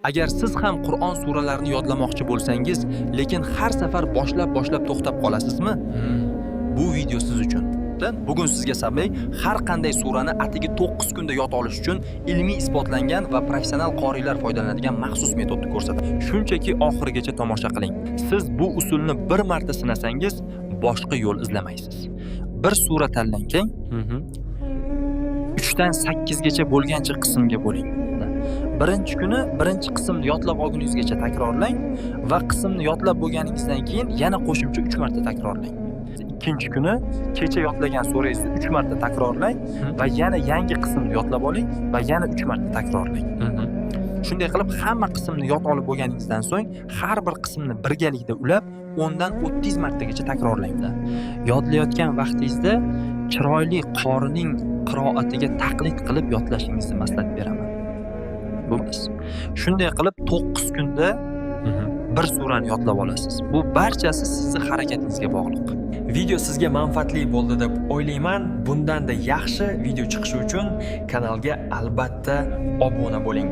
Agar siz ham Qur'on suralarini yodlamoqchi bo'lsangiz, lekin har safar boshlab-boshlab to'xtab qolasizmi? Bu video siz uchun. Bugun sizga sabay har qanday surani atigi 9 kunda yod olish uchun ilmiy isbotlangan va professional qoriylar foydalanadigan maxsus metodni ko'rsataman. Shunchaki oxirigacha tomosha qiling. Siz bu usulni bir marta sinasangiz, boshqa yo'l izlamaysiz. Bir sura tanlang, 3 dan 8 gacha bo'lgancha qismga bo'ling. Birinchi kuni birinchi qismni yodlab olguningizgacha takrorlang va qismni yodlab bo'lganingizdan keyin yana qo'shimcha 3 marta takrorlang. Ikkinchi kuni kecha yodlagan surangizni 3 marta takrorlang va yana yangi qismni yodlab oling va yana 3 marta takrorlang. Shunday qilib, hamma qismni yod olib bo'lganingizdan so'ng har bir qismni birgalikda ulab 10 dan 30 martagacha takrorlang. Yodlayotgan vaqtingizda chiroyli qorining qiroatiga taqlid qilib yodlashingizni maslahat beraman. Bu shunday qilib 9 kunda bir surani yodlab olasiz. Bu barchasi sizni harakatingizga bog'liq. Video sizga manfaatli bo'ldi deb o'ylayman. Bundan-da yaxshi video chiqishi uchun kanalga albatta obuna bo'ling.